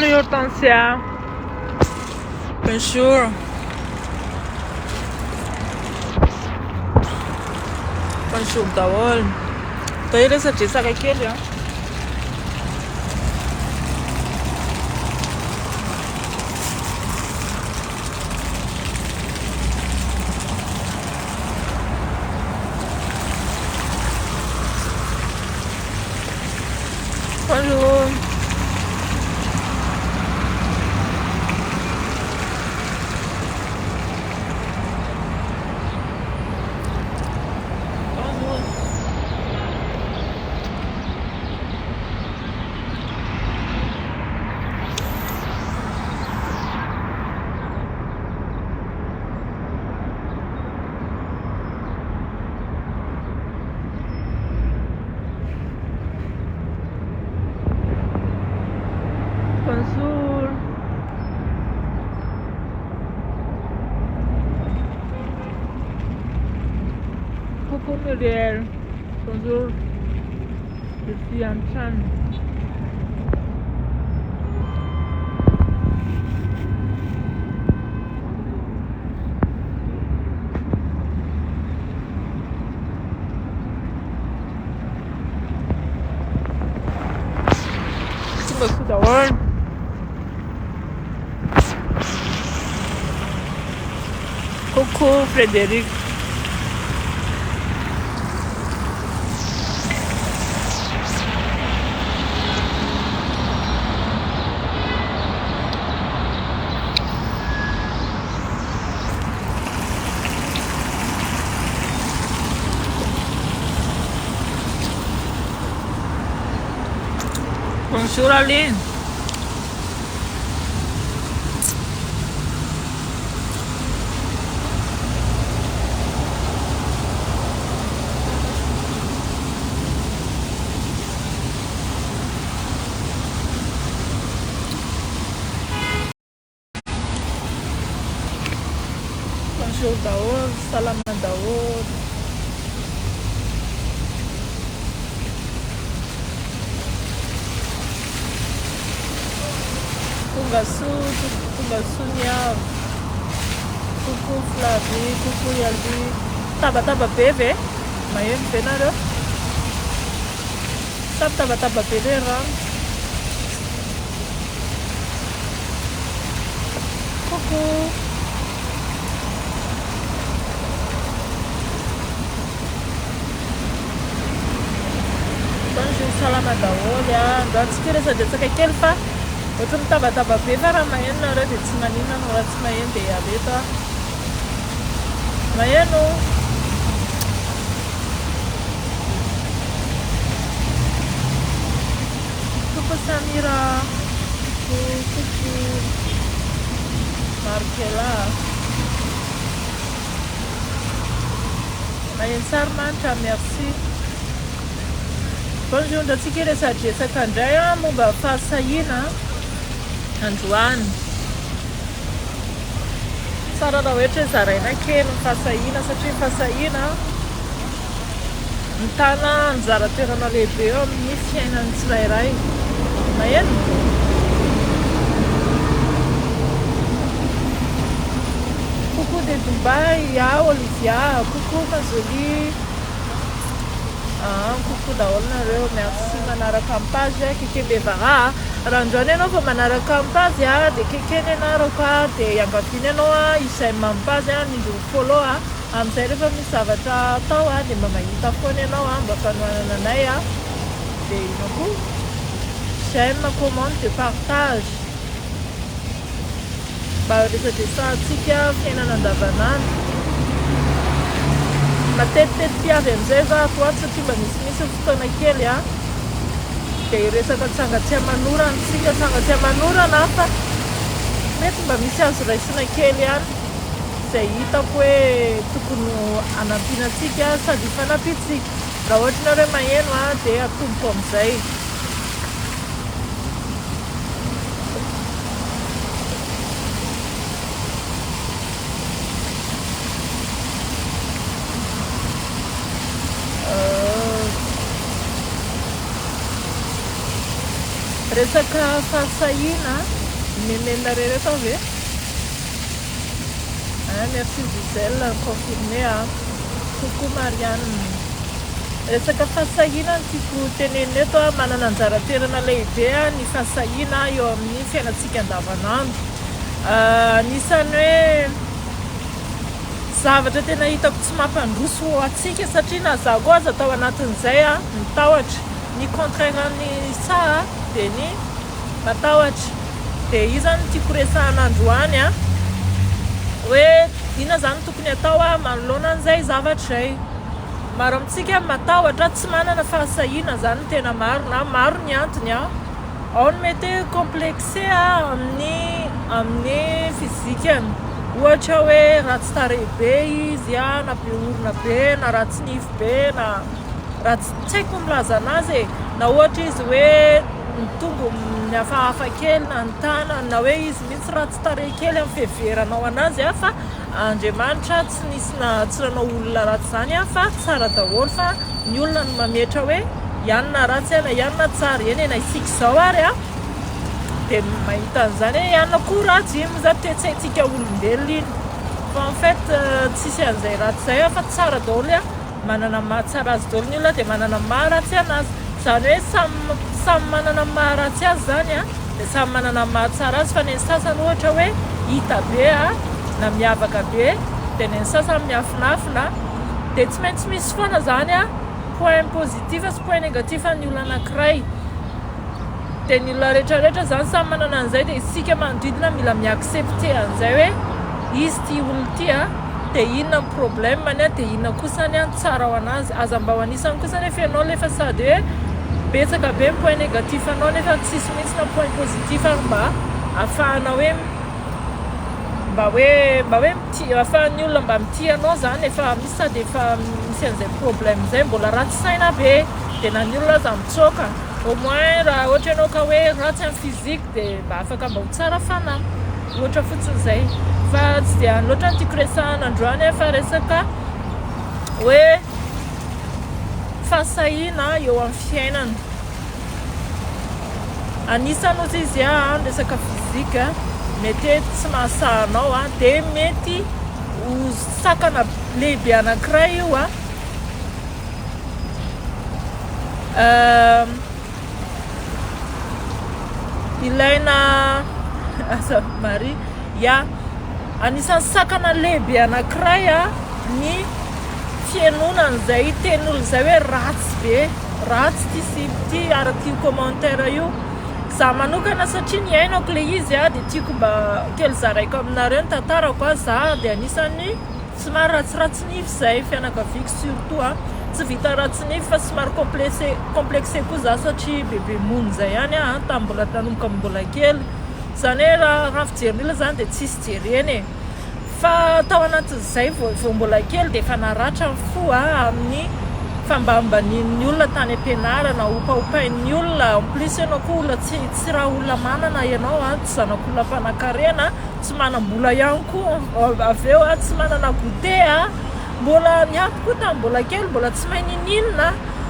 Salut Hortensia. Bonjour. Bonjour daholo. Atao hiresadresaka kely an. Bonjour. Bonjour. Bonjour. Coucou Muriel. Bonjour. Je suis en train. Tonga soa daholo. Coucou Frédéric. Bonjour Aline. Bonjour daholo, salama daholo. Tonga soa, tonga soa ny avy. Coucou Flavie, coucou Yali. Tabataba be ve? Maheno ve nareo? Sa mitabataba be le rano? Coucou. Bonjour, salama daholo a. Androany tsika hiresadresaka kely fa ohatry mitabataba be fa raha maheno nareo dia tsy maninona fa raha tsy maheno dia hiala eto aho. Maheno. Coucou Samira. Coucou, coucou. Markela. Maheno sary manitra, merci. Bonjour, ndratsika hiresadresaka indray a momba fahasahiana androany. Tsara raha ohatra hoe zaraina kely ny fahasahiana satria ny fahasahiana mitana anjara toerana lehibe eo amin'ny fiainan'ny tsirairay. Maheno? Coucou de Dubaï, ya Olivia, coucou ma jolie. Ah, coucou daholo nareo, merci manaraka amin'ny page Keke Bevara. Raha androany ianao vao manaraka amin'ny page dia Keke ny anarako dia iangaviana ianao hi-j'aime amin'ny page, indro follow. Amin'izay rehefa misy zavatra atao dia mba mahita foana ianao mba fanohanana anay dia inona koa? J'aime, commente dia partage. Mba resadresahantsika fiainana andavanandro. Matetitetika avy amin'izay za ato ho ato satria mba misimisy ny fotoana kely dia hiresaka tsanga tsy aman'orana isika, tsanga tsy aman'orana fa mety mba misy azo raisina kely ihany izay hitako hoe tokony hanampiana antsika sady hifanampiantsika. Raha ohatra nareo maheno dia atomboko amin'izay. Resaka fahasahiana, mimemenareo reto aho ve? Hein, merci Gisèle confirmé a. Coucou Marianne. Resaka fahasahiana no tiako tenenina eto a, manana anjara toerana lehibe ny fahasahiana eo amin'ny fiainantsika andavanandro. Anisan'ny hoe zavatra tena hitako tsy mampandroso antsika satria na za koa aza tao anatin'izay a, ny tahotra. Ny contraire ny saha dia ny matahotra. Dia io zany no tiako resahana androany a, hoe inona zany no tokony atao manoloana an'izay zavatra izay. Maro amintsika matahotra, tsy manana fahasahiana zany no tena marina, maro ny antony a. Ao ny mety hoe complexé amin'ny amin'ny physique-ny, ohatra hoe ratsy tarehy be izy a, na be orona be, na ratsy nify be, na ratsy, tsy haiko ny milaza anazy e, na ohatra izy hoe ny tongony mihafahafa kely na ny tanany na hoe izy mihitsy ratsy tarehy kely amin'ny fiheveranao anazy a, fa Andriamanitra tsy nisy na tsy nanao olona ratsy izany a, fa tsara daholo fa ny olona no mametra hoe ianona ratsy a na ianona tsara, eny e na isika izao ary a dia mahita an'izany hoe ianona koa ratsy, iny moa izany toe-tsaintsika olombelona iny fa en fait tsisy an'izay ratsy izay a fa tsara daholo a. Manana ny maha tsara azy daholo ny olona dia manana ny maha ratsy anazy. Izany hoe samy samy manana ny maha ratsy azy izany an, dia samy manana ny maha tsara azy fa ny an'ny sasany ohatra hoe hita be an, na miavaka be, dia ny an'ny sasany miafinafina, dia tsy maintsy misy foana izany an point positif sy point négatif an'ny olona anankiray. Dia ny olona rehetra rehetra izany samy manana an'izay dia isika manodidina mila mi-accepter an'izay hoe izy ity olona ity an, dia inona ny problème-ny an, dia inona kosa ny tsara ho an'azy. Aza mba ho anisany kosa nefa ianao ilay efa sady hoe betsaka be ny point négatif anao nefa tsisy mihitsy na point positif ary mba ahafahana hoe mba hoe mba hoe mitia ahafahan'ny olona mba mitia anao izany efa misy sady efa misy an'izay problème izay mbola ratsy saina be dia na ny olona aza mitsoaka. Au moins raha ohatra ianao ka hoe ratsy amin'ny physique dia mba afaka mba ho tsara fanahy. Ohatra fotsiny izay. Fa tsy dia any loatra no tiako resahana androany fa resaka hoe fahasahiana eo amin'ny fiainana. Anisan'ny ozy izy ny resaka physique mety hoe tsy mahasahy anao dia mety ho sakana lehibe anankiray io. Ilaina asa Marie ya anisan'ny sakana lehibe anankiray ny fihainoana an'izay tenin'olona izay hoe ratsy be ratsy ity sipa ity araka io commentaire io za manokana satria niainako ilay izy dia tiako mba kely zaraiko aminareo ny tantarako za dia anisan'ny Somary ratsiratsy nify zay fianakaviako surtout a, tsy vita ratsy nify fa somary complexé complexé koa za satria bebe mony zay ihany aho an, tamin'ny mbola nanomboka mbola kely, zany hoe raha raha fijerin'olona zany dia tsisy jerena e, fa tao anatin'izay vao vao mbola kely dia efa naratra ny fo a amin'ny fambanimbanian'ny olona tany am-pianarana, opaopain'ny olona, en plus ianao koa olona tsy tsy raha olona manana ianao an, tsy zanak'olona mpanankarena. Tsy manam-bola ihany koa avy eo aho, tsy manana goûter aho, mbola niampy koa tamin'ny mbola kely, mbola tsy mahay n'inon'inona,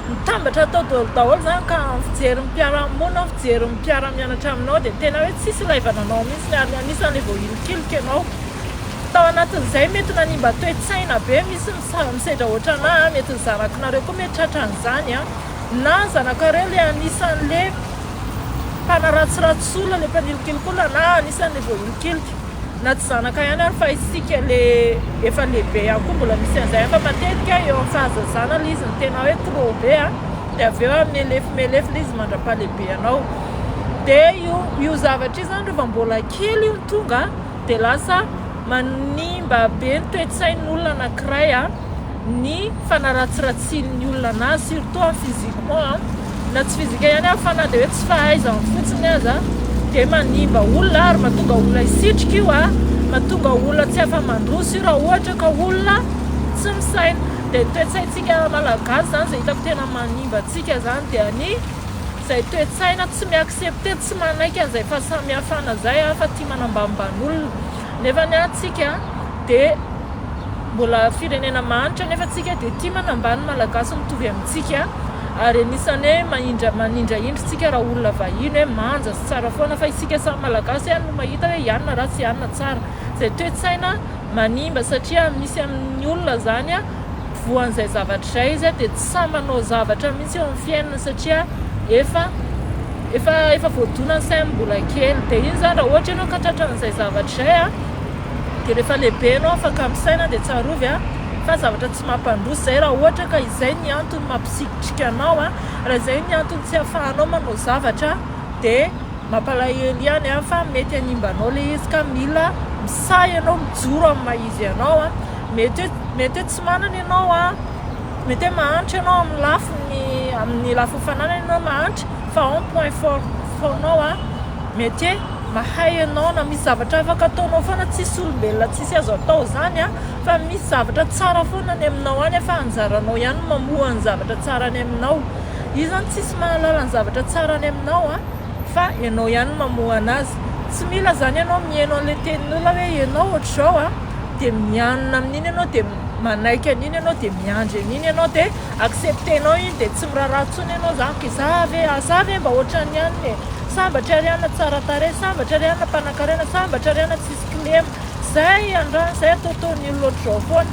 mitambatra tao daholo daholo izany ka ny fijerin'ny mpiara-monina, ny fijerin'ny mpiara-mianatra aminao dia tena hoe tsisy ilaivana anao mihitsy ary anisan'ilay voahilikilika ianao. Tao anatin'izay mety nanimba toe-tsaina be, misy misedra ohatran'ahy, mety ny zanakinareo koa mety tratran'izany an, na zanakareo ilay anisan'ilay mpanaratsiratsy olona, le mpanilikilika olona na anisan'ny le voahilikilika na tsy zanaka ihany ary fa isika le efa lehibe ihany koa mbola misy an'izay fa matetika eo amin'ny fahazazana le izy no tena hoe trop be a dia avy eo melefy melefy le izy mandra-pahalehibe anao dia io io zavatra io zany rehefa mbola kely io no tonga dia lasa manimba be ny toe-tsain'olona anankiray a ny fanaratsiratsian'ny olona anazy surtout en physiquement a na tsy physique ihany ary fa na dia hoe tsy fahaizany fotsiny aza dia manimba olona ary mahatonga olona hisitrika io a, mahatonga olona tsy afa-mandroso io raha ohatra ka olona tsy misaina. Dia ny toe-tsaintsika malagasy izany izay hitako tena manimba antsika izany dia ny izay toe-tsaina tsy mi-accepter, tsy manaiky an'izay fahasamihafana izay fa tia manambanimbany olona. Nefa ny antsika dia mbola firenena mahantra nefa tsika dia tia manambany malagasy mitovy amintsika. Ary anisan'ny hoe mahindra manindrahindra isika raha olona vahiny hoe manja sy tsara foana fa isika samy Malagasy ihany no mahita hoe i anona ratsy i anona tsara. Izay toe-tsaina manimba satria misy amin'ny olona izany voan'izay zavatra izay izy dia tsy sahy manao zavatra mihitsy eo amin'ny fiainana satria efa efa efa voadona ny sainy mbola kely. Dia iny izany raha ohatra ianao ka tratran'izay zavatra izay dia rehefa lehibe ianao afaka misaina dia tsarovy fa zavatra tsy mampandroso izay raha ohatra ka izay ny antony mampisikitrika anao raha izay ny antony tsy ahafahanao manao zavatra dia mampalahelo ihany fa mety hanimba anao ilay izy ka mila misahy ianao mijoro amin'ny maha izy anao mety hoe mety hoe tsy manana ianao mety hoe mahantra ianao amin'ny lafiny amin'ny lafiny fananana ianao mahantra fa ao ny point fort fort-nao mety hoe mahay ianao na misy zavatra afaka ataonao foana tsisy olombelona tsisy azo atao izany fa misy zavatra tsara foana any aminao any fa anjaranao ihany no mamoha ny zavatra tsara any aminao. Io zany tsisy mahalala ny zavatra tsara any aminao an, fa ianao ihany no mamoha anazy. Tsy mila zany ianao miheno an'ilay tenin'olona hoe ianao ohatr'izao an, dia mianina amin'iny ianao dia manaiky an'iny ianao dia miandry an'iny ianao dia accepter-nao iny dia tsy miraharaha intsony ianao zany ka za ve, za ve mba ohatran'ny anona e, sambatra ry anona tsara tarehy, sambatra ry anona mpanankarena, sambatra ry anona tsisy kilema. Zay andrana zay ataotaon'ny olona ohatr'izao foana.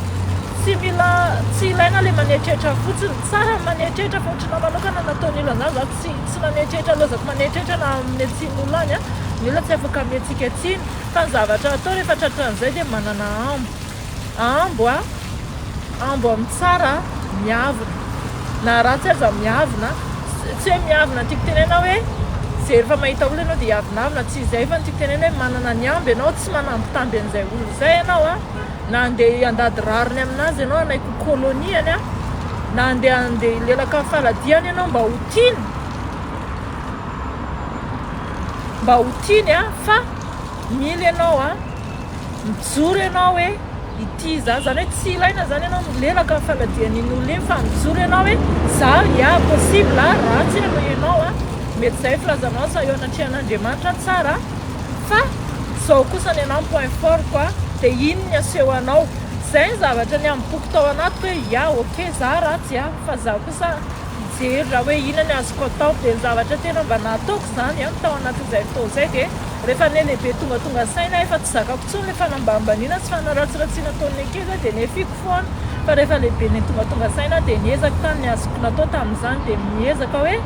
Tsy mila tsy ilaina le manetrehtra fotsiny. Tsara ny manetrehtra fa ohatranà manokana nataon'ny olona an'zany za tsy tsy nanetrehtra lozako manetrehtra na miatsiny olona any an. Ny olona tsy afaka amiantsika tsiny fa ny zavatra atao rehefa tratran'izay dia manana ambo. Ambo a, ambo amin'ny tsara miavona. Na ratsy aza miavona. Tsy hoe miavona ny tiako tenenina hoe zay rehefa mahita olona ianao dia hiavonavona, tsy izay fa ny tiako tenenina hoe manana ny ambo ianao, tsy manambitamby an'izay olona izay ianao a, na andeha hiandady rariny aminazy ianao hanaiky ho colonie-ny a, na andeha andeha hilelaka amin'ny faladiany ianao mba ho tiany, mba ho tiany a, fa mila ianao a, mijoro ianao hoe ity za, zany hoe tsy ilaina zany ianao milelaka ny faladian'iny olona iny fa mijoro ianao hoe za ya possible ratsy aloha ianao a, mety zay filazanao sa eo anatrehan'Andriamanitra tsara fa zao kosa ny anah ny point fort ko a, de iny ny aseho anao, zay ny zavatra niambopoko tao anatiko hoe ya ok za ratsy a, fa za kosa hijery raha hoe inona ny azoko atao, de ny zavatra tena mba nataoko zany a tao anatin'izay fotoana izay de Rehefa niha-lehibe tongatonga saina aho efa tsy zakako intsony ilay fanambanimbaniana sy fanaratsiratsiana ataon'ny ankizy aho dia nefiko foana fa rehefa lehibe niha-tongatonga saina aho dia niezaka tany ny azoko natao tamin'izany dia miezaka hoe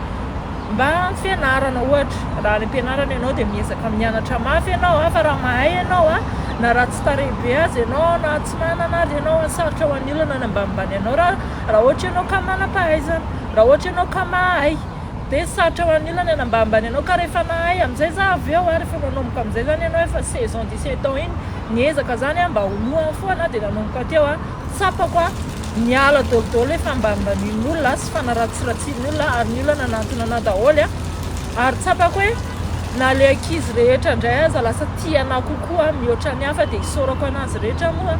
mba amin'ny fianarana ohatra raha any am-pianarana ianao dia miezaka mianatra mafy ianao fa raha mahay ianao na ratsy tarehy be aza ianao na tsy manana aza ianao sarotra ho an'ny olona ny ambanimbany anao raha raha ohatra ianao ka manam-pahaizana raha ohatra ianao ka mahay Dia sarotra ho an'ny olona ny hanambanimbany anao ka rehefa nahay amin'izay za avy eo a, rehefa nanomboka amin'izay zany ianao efa 16 ans 17 ans iny, niezaka zany aho mba ho lohany foana dia nanomboka teo a, tsapako a, niala daholo le fambanimbanian'olona sy fanaratsiratsian'ny olona ary ny olona nanantona anah daholo a, ary tsapako hoe na le ankizy rehetra indray aza lasa tia anah kokoa mihoatra ny hafa dia isaorako anazy rehetra moa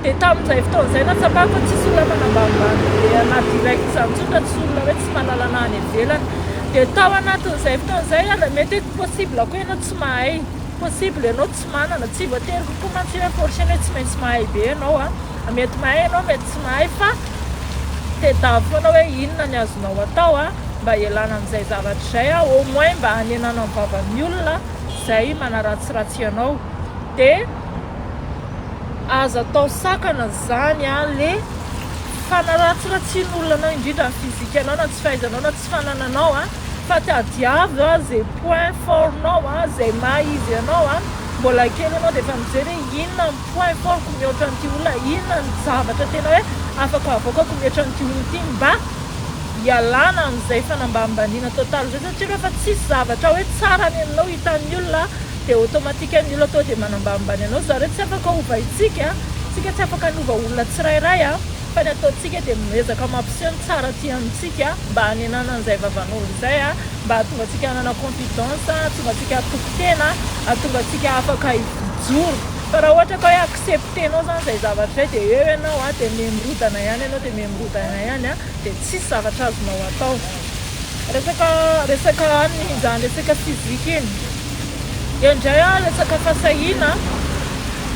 dia tamin'izay fotoana izay nahatsapako fa tsisy olona manambanimbany be anah direct izany intsony raha tsy olona hoe tsy mahalala anah any ivelany dia tao anatin'izay fotoana izay ary mety hoe possible koa ianao tsy mahay possible ianao tsy manana tsy voatery kokoa mantsy hoe forcer-na hoe tsy maintsy mahay be ianao a mety mahay ianao mety tsy mahay fa tedavo foana hoe inona ny azonao atao a mba hialana amin'izay zavatra izay a au moins mba hanenana ny vavan'ny olona izay manaratsiratsy anao dia aza atao sakana zany a le fanaratsiratsian'olona anao indrindra ny physique anao na tsy fahaizanao na tsy fanananao a fa tadiavo a ze point fort nao a zay maha izy anao a mbola kely ianao dia efa mijery hoe inona ny point fort ko mihoatra an'ity olona inona ny zavatra tena hoe afaka avoakako mihoatra an'ity olona ity mba hialana amin'izay fanambanimbaniana totaly izay satria rehefa tsisy zavatra hoe tsara any aminao hitan'ny olona dia automatique ny olona tonga dia manambanimbany anao zareo tsy afaka ovaintsika tsika tsy afaka hanova olona tsirairay a fa ny ataontsika dia miezaka mampiseho ny tsara aty amintsika mba hanenana an'izay vavan'olona izay a mba hahatonga antsika hanana confidence hahatonga antsika hatoky tena hahatonga antsika afaka hijoro fa raha ohatra ka hoe accepter-nao zany izay zavatra izay dia eo ianao a dia miha-mirodana ihany ianao dia miha-mirodana ihany a dia tsisy zavatra azonao atao. Resaka resaka any izany resaka physique iny. Eo indray an resaka fahasahiana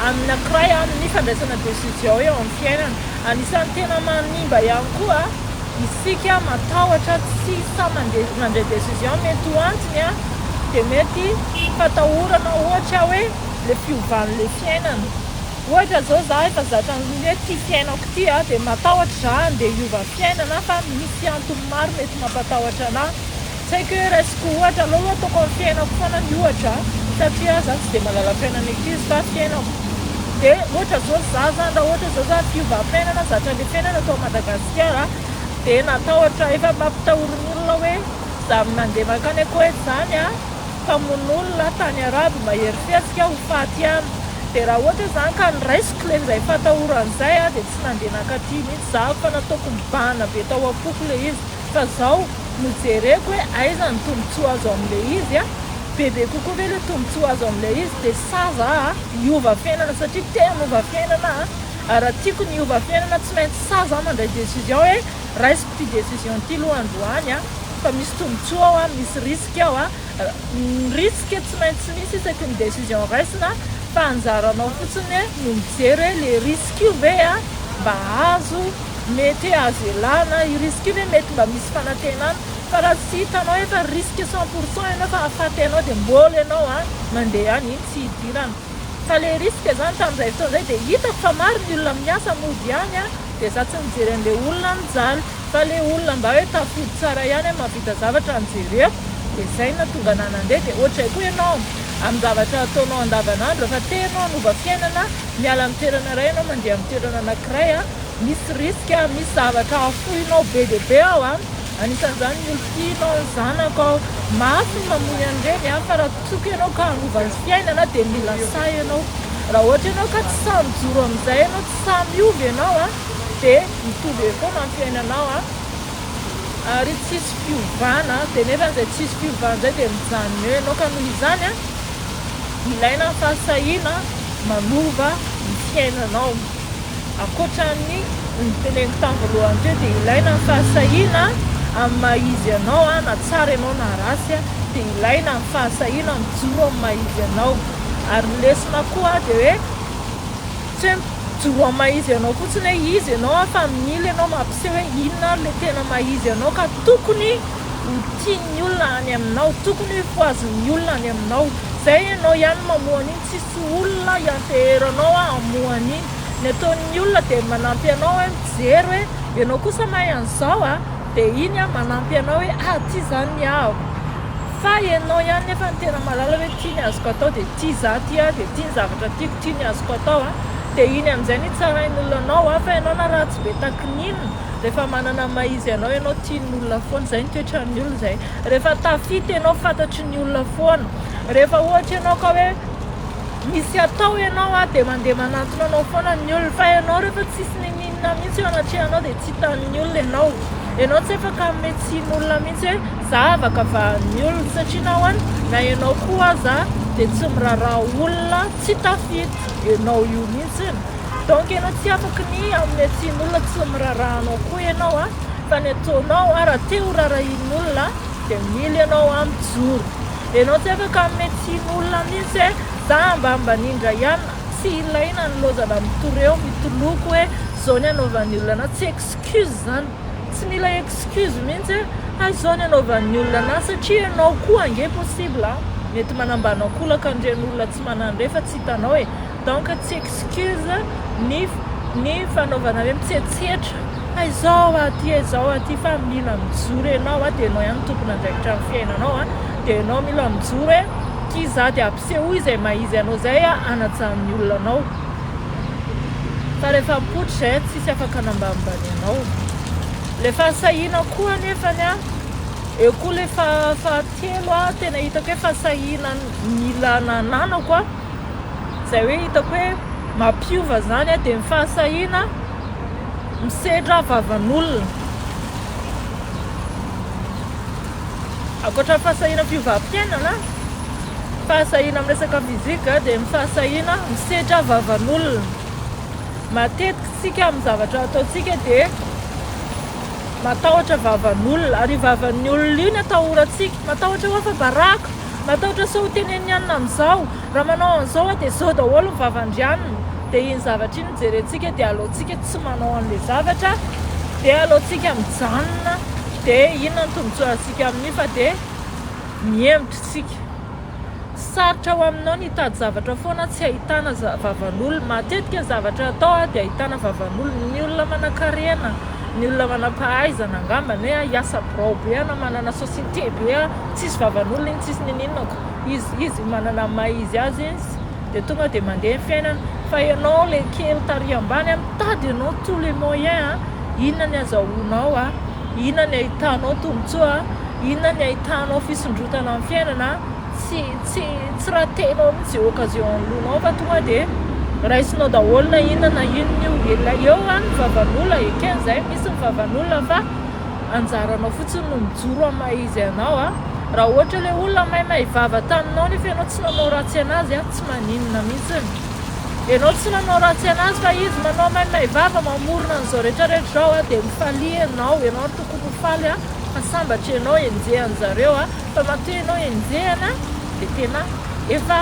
amin'ny ankiray amin'ny fandraisana décision eo amin'ny fiainana. Anisan'ny tena manimba ihany koa. Isika matahotra tsy sahy mandeha mandray décision mety ho antony a, dia mety fatahorana ohatra hoe le fiovan'le fiainana. Ohatra zao za efa zatra ny hoe ty fiainako ty a, dia matahotra za handeha hiova fiainana fa misy antony maro mety mampatahotra anah. Tsy haiko hoe raisiko ohatra aleo aloha ataoko amin'ny fiainako foana ny ohatra satria za tsy dia mahalala fiainan'ny ankizy fa fiainako. Dia ohatra zao za zany raha ohatra zao za fiovam-piainana zatra le fiainana tao Madagasikara dia natahotra efa mampitahorin'ny olona hoe za mandeha mankany Koety zany a, mpamono olona tany arabo mahery fihetsika ho faty any. Dia raha ohatra zany ka noraisiko le zay fatahorana zay a dia tsy nandeha nankaty mihitsy za fa nataoko mibahana be tao am-poko le izy. Fa zao no jereko hoe aiza ny tombotsoa azo amin'le izy a, bebe kokoa ve le tombotsoa azo amin'le izy dia sahy za a hiova fiainana satria te hanova fiainana aho ary raha tiako ny hiova fiainana tsy maintsy sahy za mandray décision hoe raisiko ity décision ity aloha androany a fa misy tombotsoa ao a, misy risque ao a, ny risque tsy maintsy misy isaky ny décision raisina fa anjaranao fotsiny no mijery hoe le risque io ve a mba azo Mety hoe azo ialana io risque io ve mety mba misy fanantenana fa raha tsy hitanao efa risque 100% ianao fa hahafaty anao dia mbola ianao an mandeha any iny tsy hidirana fa le risque zany tamin'izay fotoana izay dia hitako fa maro ny olona miasa mody ihany an dia za tsy nijery an'le olona mijaly fa le olona mba hoe tafody tsara ihany an mahavita zavatra no jereko dia zay no nahatonga anah nandeha dia ohatr'izay koa ianao amin'ny zavatra ataonao andavanandro rehefa te ianao hanova fiainana miala amin'ny toerana iray ianao mandeha amin'ny toerana anankiray an Misy risque, misy zavatra afoinao be dia be ao an, anisan'izany ny olon-tianao, ny zanakao, mafy ny mamoy an'ireny an, fa raha toko ianao ka hanova ny fiainana dia mila sahy ianao, raha ohatra ianao ka tsy sahy mijoro amin'izay ianao, tsy sahy miova ianao an, dia mitovy eo foana ny fiainanao an, ary tsisy fiovana, dia nefa izay tsisy fiovana izay dia mijanona eo ianao, ka noho izany an, ilaina ny fahasahiana manova ny fiainanao. Ankoatra ny noteneniko tamin'ny voalohany teo dia ilaina ny fahasahiana amin'ny maha izy anao na tsara ianao na ratsy dia ilaina ny fahasahiana mijoro amin'ny maha izy anao. Ary ny lesona koa dia hoe tsy hoe mijoro amin'ny maha izy anao fotsiny hoe izy ianao fa mila ianao mampiseho hoe inona ary ilay tena maha izy anao ka tokony ho tian'ny olona any aminao, tokony ho fohazin'ny olona any aminao. Izay ianao ihany no mamoha an'iny, tsisy olona hianteheranao hamoha an'iny. Ny ataon'ny olona dia manampy anao hoe mijery hoe ianao kosa mahay an'izao a, dia iny a manampy anao hoe ah ity izany ny ahako. Fa ianao ihany nefa no tena mahalala hoe ity ny azoko atao dia ity za ity a, dia ity ny zavatra tiako, ity ny azoko atao a. Dia iny amin'izay no hitsarain'olona anao a, fa ianao na ratsy be takin'inona, rehefa manana ny maha izy anao ianao tian'ny olona foana, izay ny toetran'ny olona izay. Rehefa tafita ianao fantatry ny olona foana. Rehefa ohatra ianao ka hoe misy atao ianao a dia mandeha manantona anao foana ny olona fa ianao rehefa tsisy ninininona mihitsy eo anatrehanao dia tsy hitan'ny olona ianao. Ianao tsy afaka hanome tsiny olona mihitsy hoe za avakavahan'ny olona satria nahoana na ianao koa aza dia tsy miraharaha olona tsy tafita ianao io mihitsy. Donc ianao tsy afaky ny hanome tsiny olona tsy miraharaha anao koa ianao a fa ny ataonao a raha te ho rarahian'olona dia mila ianao a mijoro. Enao tsy afaka hanome tsiny olona mihitsy hoe za mba mba nindra ihany, tsy ilaina ny lozana mitoreo mitoloko hoe zao ny anaovan'ny olona anah, tsy excuse zany, tsy mila excuse mihitsy hoe hay zao ny anaovan'ny olona anah satria enao koa ange possible an, mety manambana ankolaka an'ireny olona tsy manan'ireny fa tsy hitanao e, donc tsy excuse ny ny fanaovana hoe mitsetsetra hay zao aty hay zao aty fa mila mijoro enao dia enao ihany no tompon'andraikitra amin'ny fiainanao an. Dia ianao mila mijoro hoe tia za dia ampisehoy izay maha izy anao izay hanajan'ny olona anao. Fa rehefa mipoitra izay tsisy afaka hanambanimbany anao. Ilay fahasahiana koa anefany an, eo koa ilay fahatelo an, tena hitako hoe fahasahiana mila nananako an, izay hoe hitako hoe mampiova izany an, dia ny fahasahiana misedra vavan'olona. Ankoatra ny fahasahiana fiovam-piainana, fahasahiana amin'ny resaka physique dia ny fahasahiana misedra vavan'olona. Matetika isika amin'ny zavatra ataontsika dia matahotra vavan'olona ary io vavan'ny olona io no atahorantsika. Matahotra ho afa-baraka, matahotra sao ho tenenin'ny anona amin'izao, raha manao an'izao aho dia izao daholo ny vavan-dry anona. Dia iny zavatra iny no jerentsika dia aleontsika tsy manao an'ilay zavatra. Dia aleontsika mijanona dia inona ny tombontsoa azontsika amin'io fa dia mihemotra isika. Sarotra ho aminao ny hitady zavatra foana tsy ahitana vavan'olona. Matetika ny zavatra atao dia ahitana vavan'olona. Ny olona manankarena, ny olona manam-pahaizana angamba ny hoe hiasa birao be na manana société be tsisy vavan'olona iny tsisy ninininako. Izy izy manana ny maha izy azy izy dia tonga dia mandeha ny fiainana. Fa ianao le kely tary ambany mitady ianao tous les moyens inona ny azahoanao, inona ny ahitanao tombotsoa, inona ny ahitanao fisondrotana amin'ny fiainana. Tsy tsy tsy ratenao mihitsy izay occasion anoloanao fa tonga dia raisinao daholo na inona na inona io. Ela eo an ny vavan'olona, ekena izay misy ny vavan'olona fa anjaranao fotsiny no mijoro amin'ny maha izy anao a. Raha ohatra ilay olona maimay vava taminao nefa ianao tsy nanao ratsy anazy a, tsy maninona mihitsiny. Ianao tsy nanao ratsy anazy fa izy manao maimay vava mamorona an'izao rehetra rehetra izao a, dia mifalia ianao, ianao ary tokony ho faly a, fa sambatra ianao enjehan-jareo a. Fa matoa ianao enjehana dia tena efa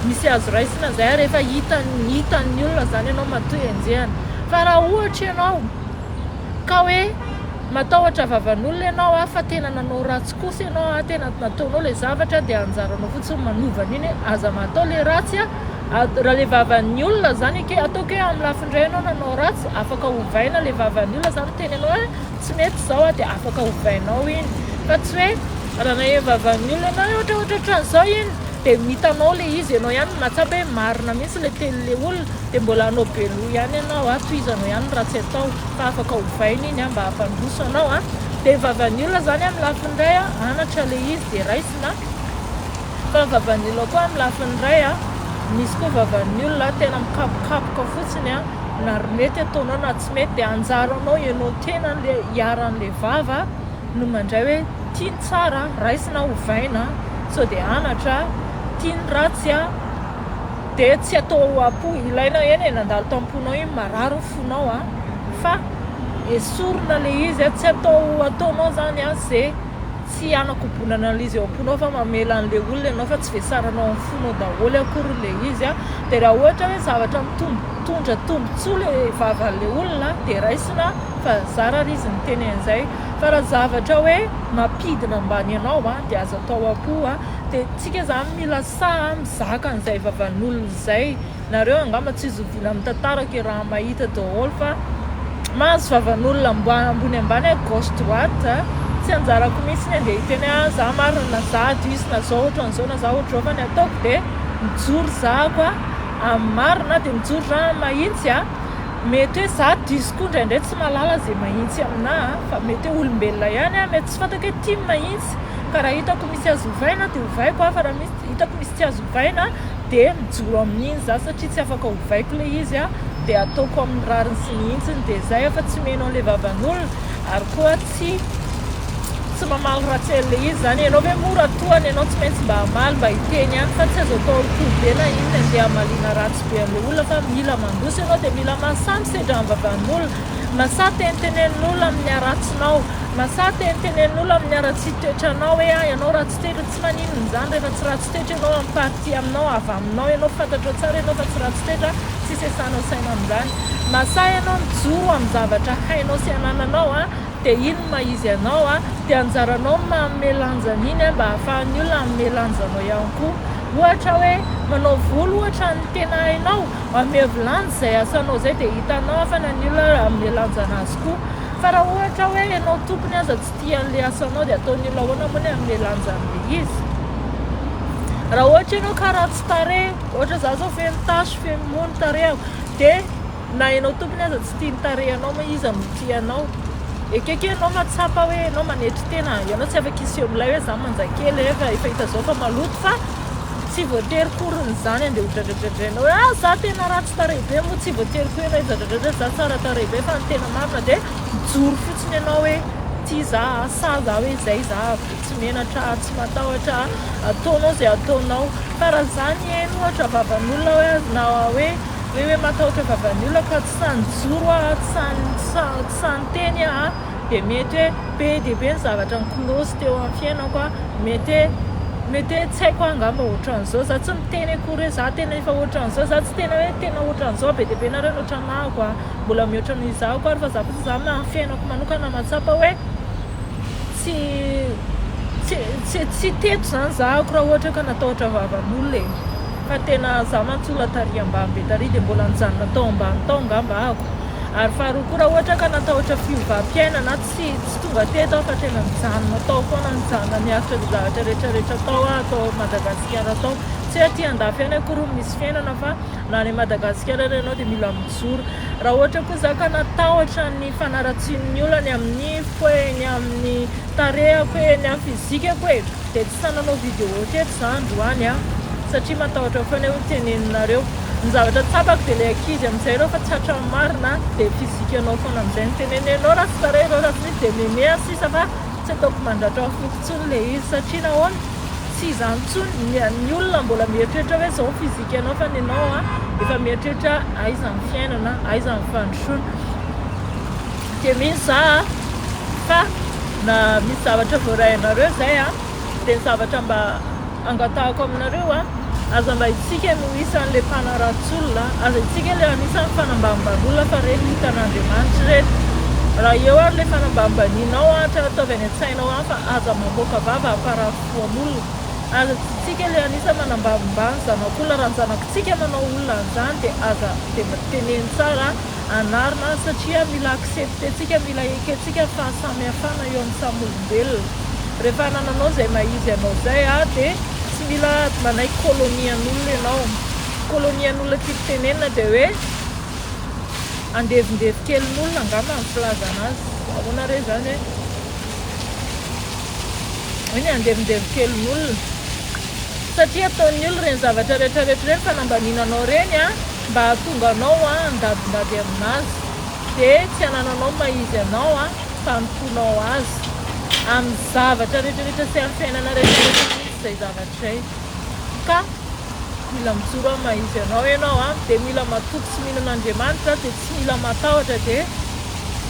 misy azo raisina izay ary efa hitan'ny hitan'ny olona izany ianao matoa enjehana. Fa raha ohatra ianao ka hoe matahotra vavan'olona ianao a fa tena nanao ratsy kosa ianao a, tena nataonao ilay zavatra dia anjaranao fotsiny manova an'iny hoe aza matao ilay ratsy a, raha ilay vavan'ny olona izany eke ataoko hoe amin'ny lafiny iray ianao nanao ratsy afaka ovaina ilay vavan'ny olona izany miteny anao hoe tsy mety izao a dia afaka ovainao iny fa tsy hoe raha naheno vavan'ny olona ianao hoe ohatra ohatra ohatran'izao iny dia hitanao ilay izy ianao ihany no mahatsapa hoe marina mihitsy ilay tenin'ilay olona dia mbola hanao be loha ihany ianao a, tohizanao ihany ny ratsy atao fa afaka ovaina iny a mba hampandroso anao a, dia ny vavan'ny olona izany amin'ny lafiny iray a anatra ilay izy dia raisina fa ny vavan'ny olona koa amin'ny lafiny iray a misy koa vavan'ny olona tena mikapokapoka fotsiny a na mety ataonao na tsy mety dia anjaranao ianao tena le iharan'le vava no mandray hoe tia ny tsara raisina ovaina sao dia anatra tia ny ratsy a dia tsy atao am-po ilaina eny e nandalo tam-ponao iny marary ny fonao a fa esorina le izy a tsy atao ataonao zany a ze Tsy hanakobonana an'ilay izy eo am-ponao fa mamela an'ilay olona ianao fa tsy vesaranao amin'ny fonao daholo akory ilay izy an. Dia raha ohatra hoe zavatra mitondra tombontsoa ilay vavan'ilay olona dia raisina fa zara ary izy miteny an'izay. Fa raha zavatra hoe mampidina ambany anao an dia aza atao am-po an. Dia tsika izany mila sahy mizaka an'izay vavan'olona izay. Nareo angamba tsy zoviana amin'ny tantarako e raha mahita daholo fa mahazo vavan'olona ambony ambany aho gauche droite tsy anjarako mihitsy ny andeha hiteny hoe ah za marina na za diso na zao ohatran'izao na za ohatr'izao fa ny ataoko dia mijoro zahako a amin'ny marina dia mijoro za amin'ny mahintsy a mety hoe za diso koa indraindray tsy mahalala izay mahintsy aminà fa mety hoe olombelona ihany aho mety tsy fantako hoe tia ny mahintsy ka raha hitako misy azo ovaina dia ovaiko a fa raha misy hitako misy tsy azo ovaina dia mijoro amin'iny za satria tsy afaka ovaiko ilay izy a, dia ataoko amin'ny rariny sy ny hintsiny dia zay aho fa tsy mino an'ilay vavan'olona ary koa tsy tsy mamaly ratsy an'ilay izy zany, ianao ve moa raha toa ny anao tsy maintsy mba hamaly mba hiteny ihany fa tsy azo atao am-po be na inona andeha hamaliana ratsy be an'ilay olona fa mila mandroso ianao dia mila mahasahy misedra ny vavan'olona, mahasahy tenitenenin'olona amin'ny haratsinao, mahasahy tenitenenin'olona amin'ny haratsian-toetranao hoe ah ianao ratsy toetra, tsy maninona izany rehefa tsy ratsy toetra ianao amin'ny partie aminao avy aminao ianao fantatrao tsara ianao fa tsy ratsy toetra tsy isesanao saina amin'izany masahy ianao mijoro amin'ny zavatra hainao sy anananao a dia iny no maha izy anao a dia anjaranao ny manome lanja an'iny a mba ahafahan'ny olona hanome lanja anao ihany koa ohatra hoe manao volo ohatra ny tena hainao amevo lanja izay asanao izay dia hitanao fa na ny olona hanome lanja anazy koa fa raha ohatra hoe ianao tompony aza tsy tia an'ilay asanao dia ataon'ny olona ahoana moa ny hanome lanja an'ilay izy? Raha ohatra ianao ka ratsy tarehy, ohatra za zao feno tache, feno mony tarehako, dia na ianao tompony aza tsy tia ny tarehinao moa iza no tia anao? Ekeko ianao mahatsapa hoe ianao manetry tena, ianao tsy afaka hiseho milay hoe za manja kely nefa efa hita zao fa maloto fa tsy voatery koriny izany andeha ho dradradradrainao hoe ah za tena ratsy tarehy be moa tsy voatery koa ianao hidradradradraina za tsara tarehy be fa ny tena marina dia mijoro fotsiny ianao hoe tia za a, sahy za hoe izay za tsy menatra aho, tsy matahotra aho, ataonao izay ataonao. Fa raha za nihaino ohatra vavan'olona hoe na hoe hoe hoe matahotra vavan'ny olona ka tsy sahy nijoro aho, tsy sahy tsy sahy niteny aho dia mety hoe be dia be ny zavatra ni-close teo amin'ny fiainako a, mety hoe. Mety hoe tsy haiko angamba ohatran'izao, za tsy miteny akory hoe za tena efa ohatran'izao, za tsy tena hoe tena ohatran'izao, be dia be nareo no ohatran'ahako a, mbola mihoatra noho izaho koa ary fa za fotsiny za amin'ny fiainako manokana mahatsapa hoe tsy tsy tsy tsy teto zany zahako raha ohatra ka natahotra vavan'olona e, fa tena za mantsy olona tary ambany be tary dia mbola nijanona tao ambany tao angamba ahako, ary faharoa koa raha ohatra ka natahotra fiovam-piainana Tsy tsy tonga teto aho fa tena nijanona tao foana, nijanona niaritra izay zavatra rehetra rehetra tao aho tao Madagasikara tao. Tsy hoe aty andafy ihany akory no misy fiainana fa na any Madagasikara ary ianao dia mila mijoro. Raha ohatra koa za ka natahotra ny fanaratsian'ny olona ny amin'ny nifiko e, ny amin'ny tarehako e, ny amin'ny fizikako e, dia tsy sahy nanao vidéo teto za androany a, satria matahotra foana hoe ho teneninareo. Ny zavatra tsapako dia ilay ankizy amin'izay ireo fa tratra ny marina dia physique anao foana amin'izay no teneniny enao ratsy tarehy ireo ratsy nify dia memea sisa fa tsy ataoko mandratra ny foko intsony ilay izy satria nahoana tsy izany intsony ny ny olona mbola mieritreritra hoe izao ny physique anao fa ny anao a efa mieritreritra aiza ny fiainana aiza ny fandrosoana dia mino za fa na misy zavatra voarainareo izay a dia ny zavatra mba angatahako aminareo a, aza mba itsika no isan'le mpanaratsy olona, aza itsika le anisan'ny fanambanimbaniolona fa reny hitan'Andriamanitra ireny. Raha eo ary le fanambanimbanianao a, tra ataovy any an-tsainao any fa aza mamoaka vava hamparary fo an'olona. Aza tsy itsika le anisan'ny manambanimbany zanak'olona, raha ny zanakitsika manao olona an'izany dia aza dia mba teneno tsara, anarina satria mila accepter-tsika, mila ekentsika ny fahasamihafana eo amin'ny samy olombelona. Rehefa anananao izay maha izy anao izay dia tsy mila manaiky colonie an'olona ianao. Colonie an'olona tiako tenenina dia hoe andevondevo kelin'olona angamba ny filazana azy. Ahoana re izany hoe hoe ny andevondevo kelin'olona? Satria ataon'ny olona ireny zavatra rehetra rehetra ireny, fanambaniana anao ireny mba hahatonga anao handadindady aminazy. Dia tsy anananao ny maha izy anao fanompoanao azy amin'ny zavatra rehetra rehetra sy amin'ny fiainana rehetra rehetra mihitsy izay zavatra izay. Ka mila mijoro amin'ny maha izy anao ianao an, dia mila matoky sy mino an'Andriamanitra, dia tsy mila matahotra, dia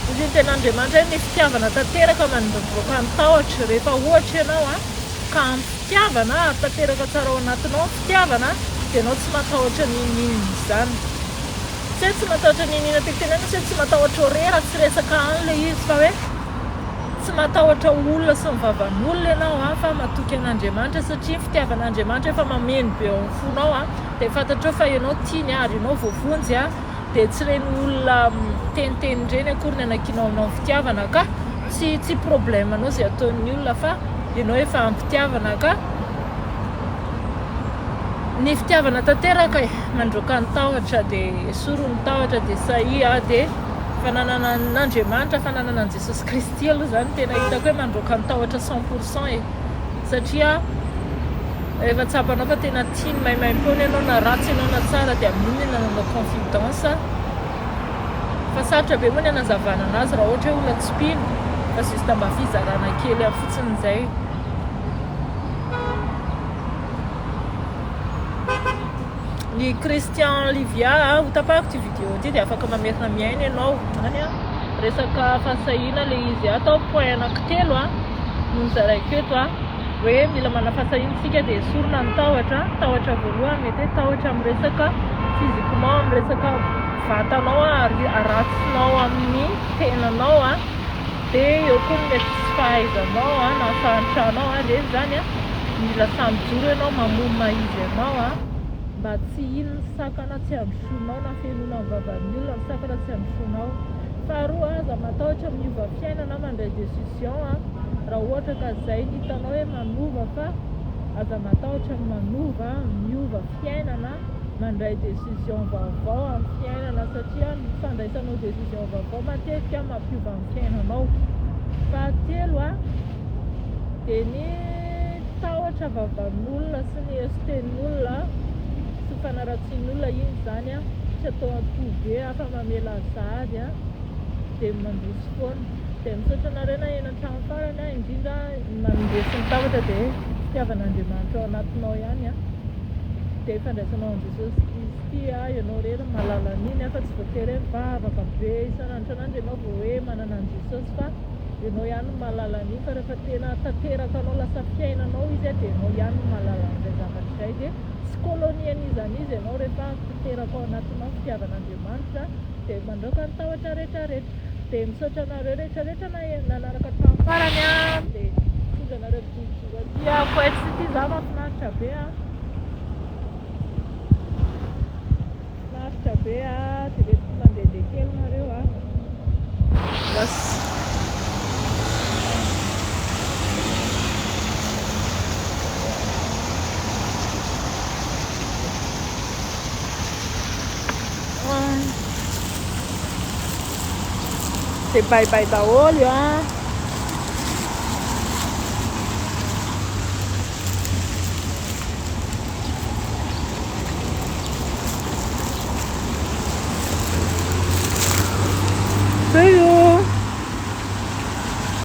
hoy ny tenin'Andriamanitra hoe ny fitiavana tanteraka mandroaka ny tahotra. Rehefa ohatra ianao an, ka ampy fitiavana ary tanteraka tsara ao anatinao ny fitiavana, dia ianao tsy matahotra n'inon'inona izany. Tsy hoe tsy matahotra n'inon'inona tiako tenenina, tsy hoe tsy matahotra horaire, tsy resaka any ilay izy fa hoe tsy matahotra olona sy ny vavan'olona ianao an, fa matoky an'Andriamanitra satria ny fitiavan'Andriamanitra efa mameno be ao amin'ny fonao an, dia fantatrao fa ianao tiany ary ianao voavonjy an, dia tsy ireny olona miteniteny ireny akory ny anankinao aminao ny fitiavana ka tsy tsy problème anao izay ataon'ny olona fa ianao efa am-pitiavana ka Ny fitiavana tanteraka e, mandroaka ny tahotra dia esory ny tahotra dia sahia dia fananana an'Andriamanitra, fananana an'i Jesosy Kristy aloha izany tena hitako hoe mandroaka ny tahotra 100% e, satria rehefa tsapanao fa tena tiany maimaimpoana ianao na ratsy ianao na tsara dia amin'iny no anananao confidence fa sarotra be moa ny hanazavana anazy raha ohatra hoe olona tsy mpino fa juste mba fizarana kely fotsiny izay. Ny Christian Livia a, ho tapahako ity vidéo ity dia afaka mamerina mihaino ianao any a. Resaka fahasahiana ilay izy ato, point anankitelo a no nozaraiko eto a, hoe mila manana fahasahiana isika dia esorina ny tahotra, tahotra voalohany mety hoe tahotra amin'ny resaka physiquement, amin'ny resaka vatanao ary aratsinao amin'ny tenanao a. Dia eo koa ny mety tsy fahaizanao an, na fahantranao an, ireny izany an, mila sahy mijoro ianao mamono maha izy anao an, mba tsy hino ny sakana tsy handrosoanao na fenoina ny vavan'ny olona ny sakana tsy handrosoanao. Faharoa, aza matahotra miova fiainana mandray decision an, raha ohatra ka izay ny hitanao hoe manova fa aza matahotra ny manova, miova fiainana. mandray décision vaovao amin'ny fiainana satria ny fandraisanao décision vaovao matetika mampiova ny fiainanao. Fahatelo a, dia ny tahotra vavan'olona sy ny eso-tenin'olona sy fanaratsian'olona iny izany a, tsy atao an-to be fa mamela zary a, dia mandroso foana. Dia misaotra anareo naheno hatramin'ny farany a, indrindra ny mandresy ny tahotra dia fitiavan'Andriamanitra ao anatinao ihany a. Dia fandraisanao an'i Jesosy Kristy a, ianao irery no mahalala an'iny a, fa tsy voatery hoe mivavaka be isan'andro isan'andro ianao vao hoe manana an'i Jesosy fa. Ianao ihany no mahalala an'iny fa rehefa tena tanteraka anao lasa fiainanao izy dia ianao ihany no mahalala an'izay zavatra izay dia tsy colonie an'iza n'iza ianao rehefa tanteraka ao anatinao ny fitiavan'Andriamanitra dia mandraoka ny tahotra rehetra rehetra. Dia misaotra anareo rehetra rehetra nanaraka hatramin'ny farany an, dia mitondra anareo mijorojoro aty Kuwait City za mahafinaritra be an. Mahafinaritra be a, dia mety mandehandeha kely nareo a. Lasa. Dia bye bye daholo a.